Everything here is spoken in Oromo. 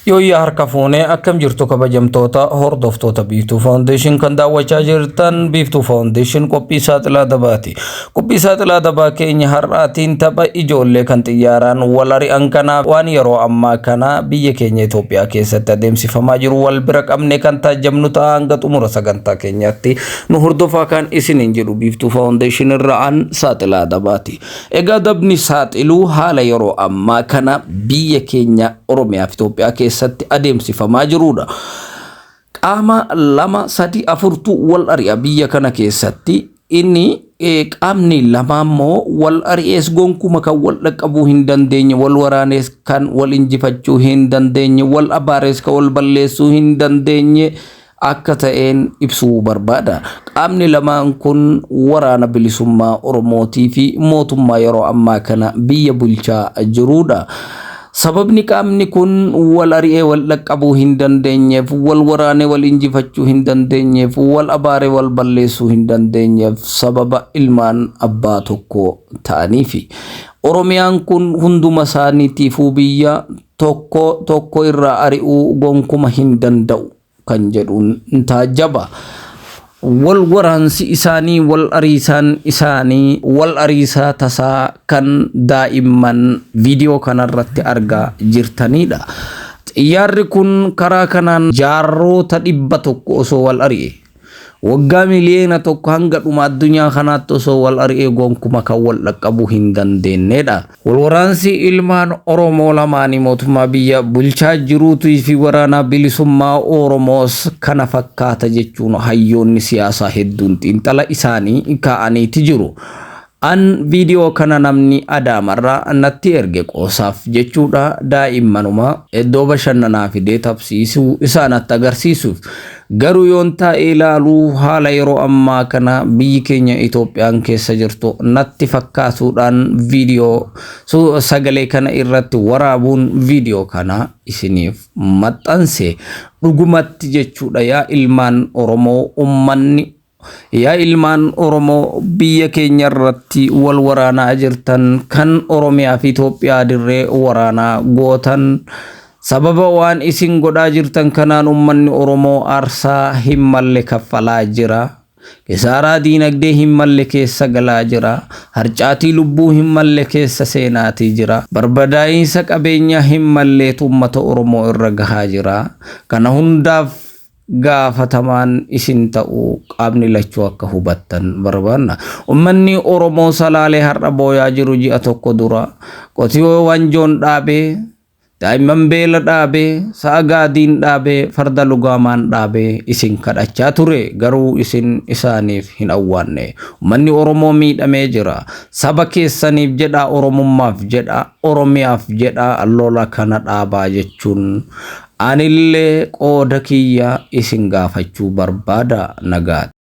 Yooyyaa harka fuunee akkam jirtu kabajamtoota hordoftoota Biiftuu Foundation kan daawwachaa jirtan Biiftuu Foundation qophii saaxilaa dabaati. Qophii saaxilaa dabaa keenya har'aatiin tapha ijoollee kan xiyyaaraan wal ari'an kana waan yeroo ammaa kana biyya keenya Itoophiyaa keessatti adeemsifamaa jiru wal bira qabne kan taajjabnu ta'a hanga xumura sagantaa keenyaatti nu hordofaa kan isiniin jedhu Biiftuu Foundation irraa an saaxilaa dabaati. Egaa dabni saaxiluu haala yeroo ammaa kana biyya keenya Oromiyaa fi Itoophiyaa keessatti adeemsifamaa jirudha. Qaama lama, sadi, afurtu wal ari'a biyya kana keessatti. Inni qaamni lamaa immoo wal ari'ees gonkuma kan wal dhaqqabuu hin dandeenye, wal waraanees kan wal injifachuu hin dandeenye, wal abaarees kan wal balleessuu hin dandeenye akka ta'een ibsuu barbaada. Qaamni lamaan kun waraana bilisummaa Oromootii fi mootummaa yeroo ammaa kana biyya bulchaa jiruudha. Sababni qaamni kun wal ari'ee wal dhaqqabuu hin dandeenyeef, wal waraanee wal injifachuu hin dandeenyeef, wal abaaree wal balleessuu hin dandeenyeef sababa ilmaan abbaa tokko ta'aniifi. Oromiyaan kun hunduma isaaniitiifuu biyya tokko tokko irraa ari'uu gonkuma hin danda'u. kan jedhuun taajjaba. Wal waraansi isaanii, wal ariisaan isaanii, wal ariisaa tasaa kan daa'imman viidiyoo kanarratti argaa jirtanidha. Xiyyaarri kun karaa kanaan jaarroota 100 osoo wal ari'e waggaa miliyoona tokko hanga dhuma addunyaa kanaatti osoo wal ari'ee gonkuma kan wal dhaqqabuu hin dandeenyedha. Walwaraansi ilmaan Oromoo lamaanii mootummaa biyya bulchaa jiruutii fi waraanaa bilisummaa Oromoos kana fakkaata jechuun hayyoonni siyaasaa hedduun xiinxala isaanii kaa'aniiti jiru. An viidiyoo kana namni Adaamarraa natti erge qoosaaf jechuudha daa'immanuma iddoo bashannanaa fidee tapsiisuu isaanatti agarsiisuuf. Garuu yoon taa'ee ilaalu haala yeroo ammaa kana biyyi keenya Itoophiyaan keessa jirtu natti fakkaatuudhaan viidiyoo sagalee kana irratti waraabuun viidiyoo kana isiniif maxxanse. Dhugumatti jechuudha yaa ilmaan Oromoo ummanni Yaa ilmaan Oromoo biyya keenya irratti wal waraanaa jirtan kan Oromiyaa fi Itoophiyaa dirree waraanaa gootan sababa waan isin godhaa jirtan kanaan ummanni Oromoo aarsaa hin malle kaffalaa jira. Kisaaraa diinagdee hin malle keessa galaa jira. Harcaatii lubbuu hin malle keessa seenaatii jira. Barbadaa'iinsa qabeenyaa hin malleetu ummata Oromoo irra gahaa jira. Kana hundaaf gaafatamaan isin ta'uu qaamni lachuu akka hubattan barbaanna. Ummanni Oromoo Salaalee har'a booyaa jiru ji'a tokko dura qotiyoo wanjoon dhaabee, daa'imman beela dhaabee, sa'a gaadiin dhaabee, farda lugaamaan dhaabee isin kadhachaa ture garuu isin isaaniif hin awwaanne. Ummanni Oromoo miidhamee jira. Saba keessaniif jedhaa Oromummaaf jedhaa Oromiyaaf jedhaa lola kana dhaabaa jechuun Anillee qooda kiyya isin gaafachuu barbaada. Nagaatti.